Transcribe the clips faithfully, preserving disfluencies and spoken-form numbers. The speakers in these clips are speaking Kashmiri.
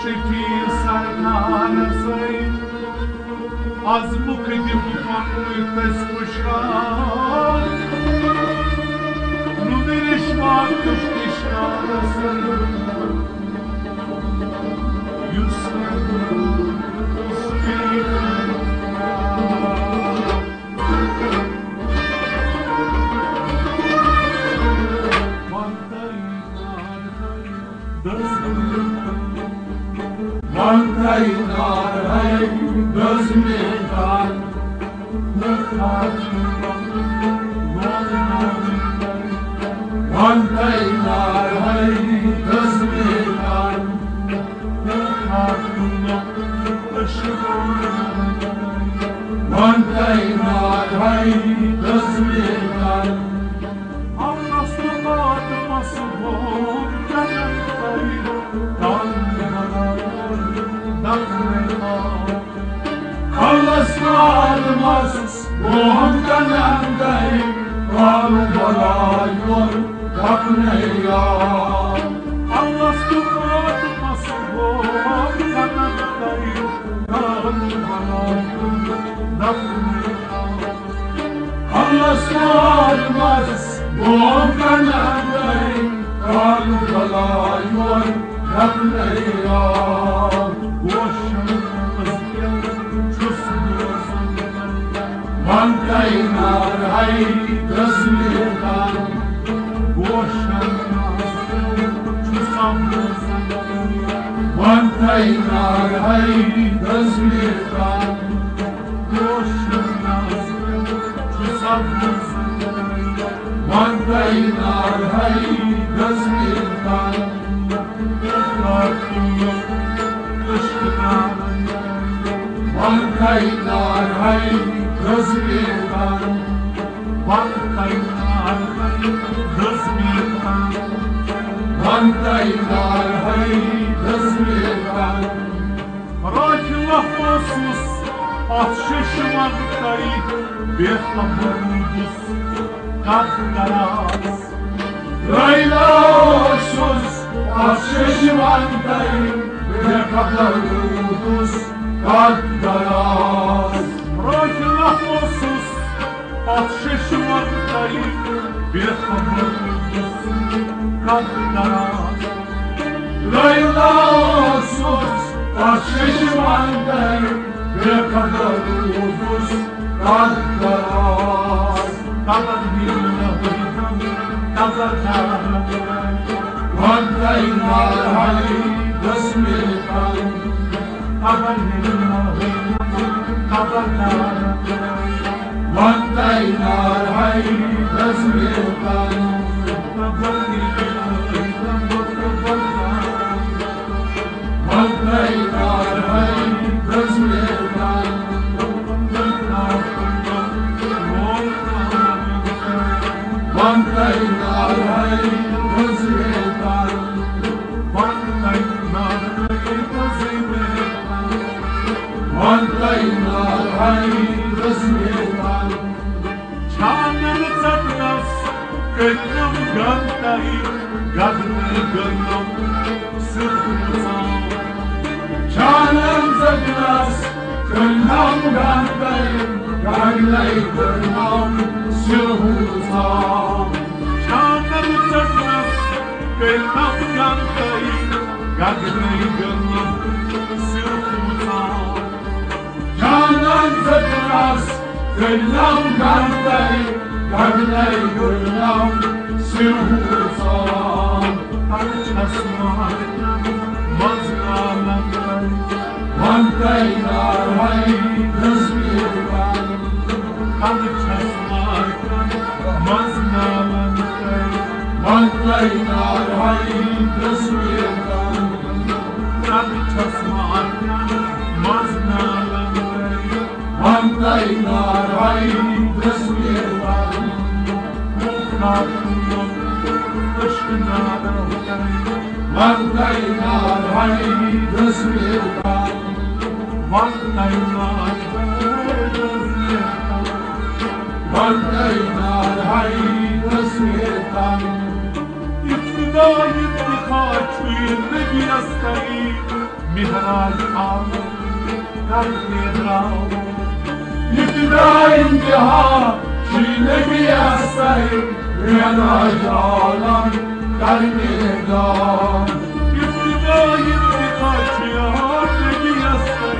سٹھی سرکارس عزمُک دِمہٕ پنُن تٔسۍ پُشرار۔ نُنہٕ رِشواتُک اِشارس یُس وَن تَے نار ہے دٔزمٕتۍ تَن۔ وَن تَے نار ہے دٔزمٕتۍ تَن۔ وَن تَے نار ہے دٔزمٕتۍ تَن۔ وَن تَے نار ہے دٔزمٕتۍ تَن۔ وَن تَے نار ہے دٔزمٕتۍ تَن۔ وَن تَے نار ہے دٔزمٕتۍ تَن۔ وَن تَے نار ہے دٔزمٕتۍ تَن۔ وَن تَے نار ہے دٔزمٕتۍ تَن۔ راکھ لفظ اوسُس اَتھ شیشہِ وَن تَے، بے خبر روٗدُس کَتھ کَرَس۔ رٲیِتھ اوسُس اَتھ شیشہِ وَن تَے، بے خبر روٗدُس کَتھ کَرَس۔ راکھ لفظ اوسُس اَتھ شیشہِ وَن تَے، بے خبر روٗدُس کَتھ کَرَس۔ لٲیِتھ اوسُس اَتھ شیشہِ وَن تَے، بے خبر روٗدُس کَتھ کَرَس۔ خبر ییٚلہِ نہٕ ہُرِ تَم خبردار۔ وَن تَے نار ہے دٔزمٕتۍ تَن۔ خبر ییٚلہِ نہٕ ہُرِ تَم خبردار۔ وَن تَے نار ہے دٔزمٕتۍ تَن۔ خبر ییٚلہِ نہٕ ہُرِ تَم خبردار۔ وَن تَے نار ہے دٔزمٕتۍ تَن۔ وَن تَے نار ہے دٔزمٕتۍ تَن۔ وَن تَے نار ہے دٔزمٕتۍ تَن۔ چھانَن ژَٹنَس کٔرنَم گَنٛدَے، گَنٛدَے گٔنَم سٕرہُژان۔ چھانَن ژَٹنَس کٔرنَم گَنٛدَے، گَنٛدَے گٔنَم سٕرہُژان۔ چھانَن ژَٹنَس کٔرنَم گَنٛدَے، گَنٛدَے گٔنَم سٕرہُژان۔ چھانَن ژَٹنَس کٔرنَم گَنٛدَے، گَنٛدَے گٔنَم سٕرہُژان۔ تَلہٕ چھَس مارکَن منٛز نالَن تَل۔ وَن تَے نار ہے دٔزمٕتۍ تَن۔ تَلہٕ چھَس مارکَن منٛز نالَن تَل۔ وَن تَے نار ہے دٔزمٕتۍ تَن۔ تَلہٕ چھَس مارکَن منٛز نالَن تَل۔ وَن تَے نار ہے دٔزمٕتۍ تَن۔ وَن تَے نار ہے دٔزمٕتۍ تَن۔ وَن تَے نار ہے دٔزمٕتۍ تَن۔ وَن تَے نار ہے دٔزمٕتۍ تَن۔ ابتدا انتہا چھُے نبیَس تَے۔ معراج عالم کرنے درٛاو۔ ابتدا انتہا چھُے نبی اثر، معراج عالم کرنے درٛاو۔ ابتدا انتہا چھُے نبی اثر،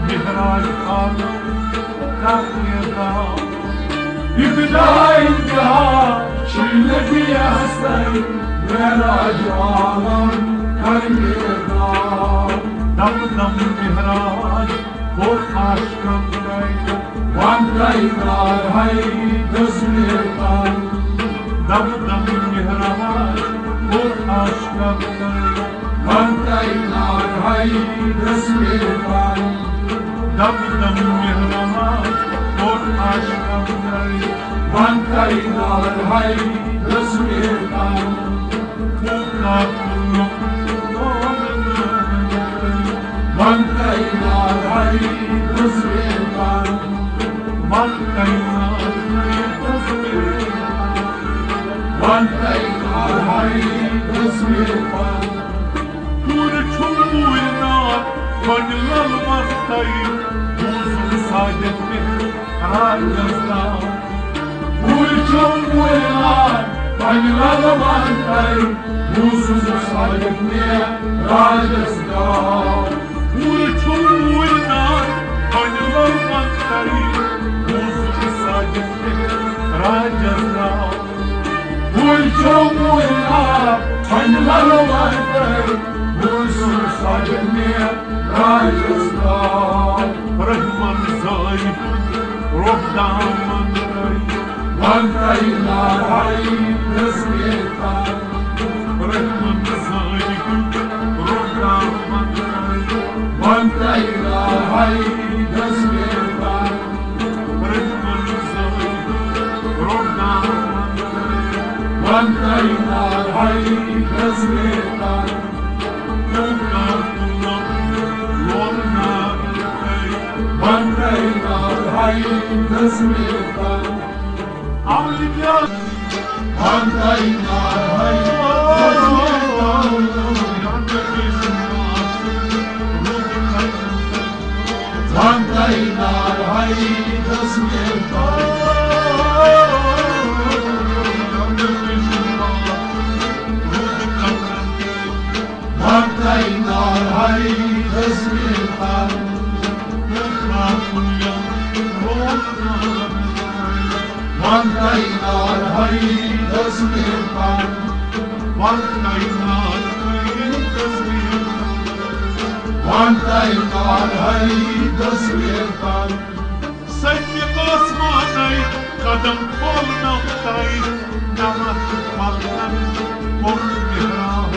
معراج عالم کرنے درٛاو۔ ابتدا انتہا چھُے نبی اثر، معراج عالم کرنے درٛاو۔ دم دم معراج کوٚر عاشقن طے، وَن تَے نار حیدرس مےٚ تن۔ دم دم معراج کوٚر عاشقن طے، وَن تَے نار حیدرس مےٚ تن۔ دم دم معراج کوٚر عاشقن طے، وَن تَے نار حیدرس مےٚ تن۔ وَن تَے نار حیدرس مےٚ تن۔ وَن تَے نار حیدرس مےٚ تن۔ وَن تَے نار حیدرس مےٚ تن۔ پوٗرٕ چھُم بوٗرۍ نار، وۄنۍ لل وَن تَے، بوٗزُم ساجد مےٚ راجس ناو۔ بوٗرۍ چھُم بوٗرۍ نار، وۄنۍ لل وَن تَے، بوٗزُم ساجد مےٚ راجس ناو۔ پوٗرٕ چھُم بوٗرۍ نار، وۄنۍ لل وَن تَے، بوٗزُم ساجد مےٚ راجس ناو۔ بوٗزِو، بوٗزِو، آ، پنٛجہِ لَلہٕ وَتَر، بوٗزِو سَجہِ مےٚ راجَس تام۔ رحمن زٲنۍ ہُنٛد روٚف دامن ترٛٲوِتھ۔ وَن تَے نارہَے دٔسمِتَن۔ رحمن زٲنۍ ہُنٛد روٚف دامن ترٛٲوِتھ۔ وَن تَے نارہَے دٔسمِتَن۔ وَن تَے نارہَے دٔسمِتَن۔ وَن تَے نارہَے دٔسمِتَن۔ وَن تَے نارہَے دٔسمِتَن۔ وَن تَے نارہَے دٔسمِتَن۔ وَن تَے نارہَے دٔسمِتَن۔ سَتہِ آسمانَے قدم کھولنَم تَے، نَمَتھ فلکَن کوٚر محراب۔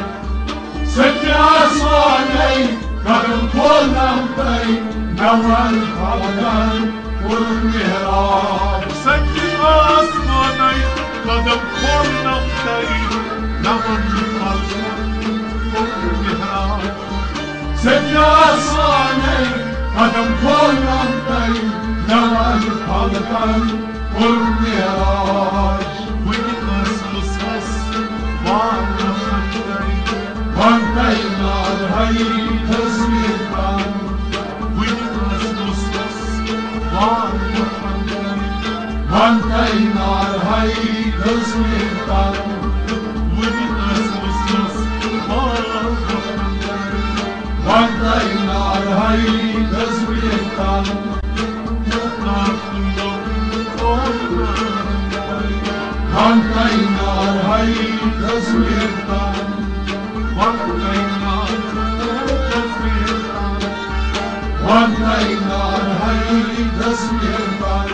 سَتہِ آسمانَے قدم کھولنَم تَے، نَمَتھ فلکَن کوٚر محراب۔ سَتہِ آسمانَے قدم کھولنَم تَے، نَمَتھ فلکَن کوٚر محراب۔ سَتہِ آسمانَے قدم کھولنَم تَے، نَمَتھ فلکَن کوٚر معراج۔ وٕنہِ ٲسمٕژ اَسہِ وار وۄتھان تَے۔ وَن تَے نارہَے دٔسمِتَن۔ وٕنہِ ٲسمٕژ اَسہِ وار وۄتھان تَے۔ وَن تَے نارہَے دٔسمِتَن۔ وٕنہِ ٲسمٕژ اَسہِ وار وۄتھان تَے۔ وَن تَے نارہَے دٔسمِتَن۔ وَن تَے نارہَے دٔسمِتَن۔ وَن تَے نارہَے دٔسمِتَن۔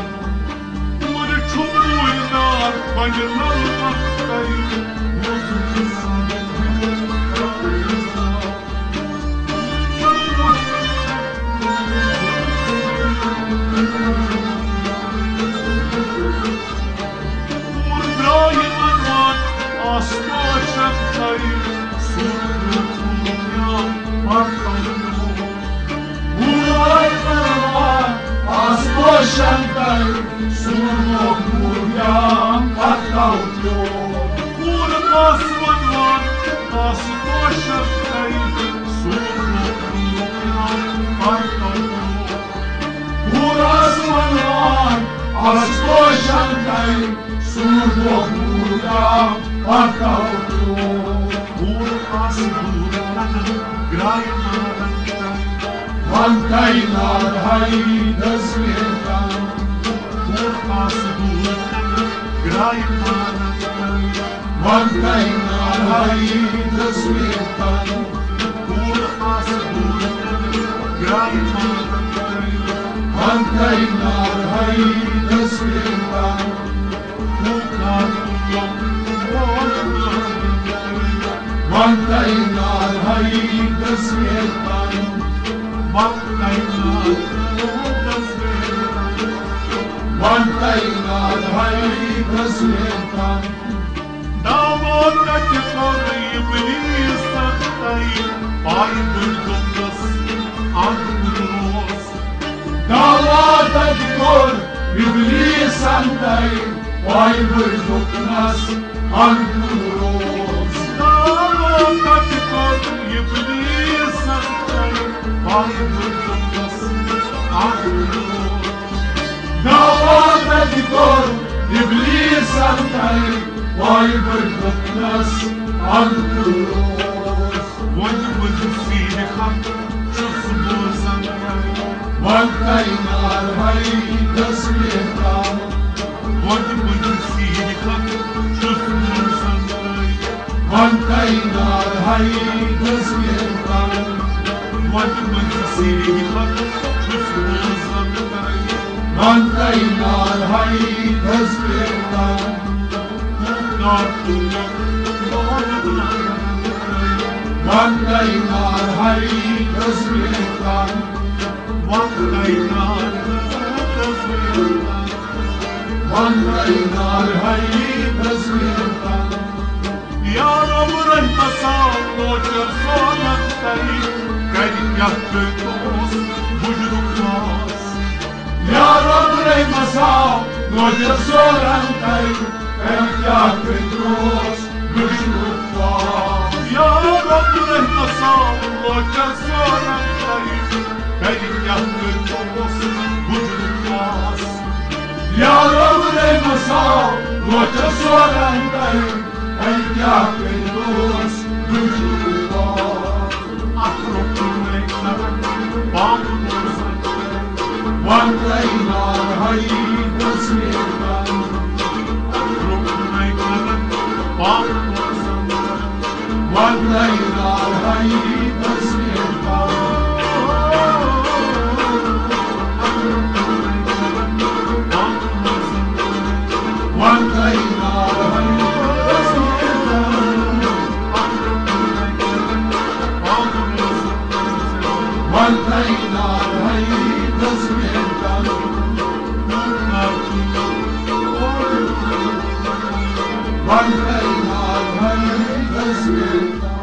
پوٗرٕ چھُ پوٗرٕ نار، وۄنۍ لَل وَن تَے۔ پکاو برٛونٛہہ۔ کوٗر آسہٕ دوٗر کنن گرٛایہِ مارن تل۔ ونتَے نارہَے دٔسمِتن۔ کوٗر آسہٕ دوٗر کنن گرٛایہِ مارن تل۔ ونتَے نارہَے دٔسمِتن۔ کوٗر آسہٕ دوٗر کنن گرٛایہِ مارن تل۔ ونتَے نارہَے دٔسمِتن۔ ونتَے نارہَے دٔسمِتن۔ ونتَے نارہَے دٔسمِتن۔ ونتَے نارہَے دٔسمِتن۔ دعویٰ کتہِ کوٚر ابلیسن تۄہہِ؟ پایہِ بٔڑۍ دوٚپنس، انٛدٕ روز۔ دعویٰ کتہِ کوٚر ابلیسن تۄہہِ؟ پایہِ بٔڑۍ دوٚپنس، انٛدٕ روز۔ دعویٰ کتہِ کوٚر ابلیسن تۄہہِ؟ پایہِ بٔڑۍ دوٚپنس، انٛدٕ روز۔ دعویٰ کتہِ کوٚر ابلیسن تۄہہِ؟ پایہِ بٔڑۍ دوٚپنس، انٛدٕ روز۔ وۄنۍ ؤنِو سیٖرِ حق چھُس بوزان۔ ونتَے نارہَے دٔسمِتن۔ وۄنۍ ؤنِو سیٖرِ حق چھُس بوزان۔ ونتَے نارہَے دٔسمِتن۔ ونتَے نارہَے دٔسمِتن۔ ونتَے نارہَے دٔسمِتن۔ ونتَے نارہَے دٔسمِتن۔ ونتَے نارہَے دٔسمِتن۔ ونتَے نارہَے دٔسمِتن۔ یا رب رحمسا، لوچر سونن تئی، کر یتھ پیٹھ اوس مجرم ناس۔ یا رب رحمسا، لوچر سونن تئی، کر یتھ پیٹھ اوس مجرم ناس۔ یا رب رحمسا، لوچر سونن تئی، کر یتھ پیٹھ اوس مجرم ناس۔ یا رب رحمسا، لوچر سونن تئی، اے کیٛاہ کٔرۍتوس مجبوٗر۔ اکھ رُکُن نَے کرن پاوُن روزن۔ ونتَے نارہَے دٔسمِتن۔ اکھ رُکُن نَے کرن پاوُن روزن۔ ونتَے نارہَے دٔسمِتن۔ ونتَے نارہَے دٔسمِتن۔ ونتَے نارہَے دٔسمِتن۔ ونتَے نارہَے دٔسمِتن۔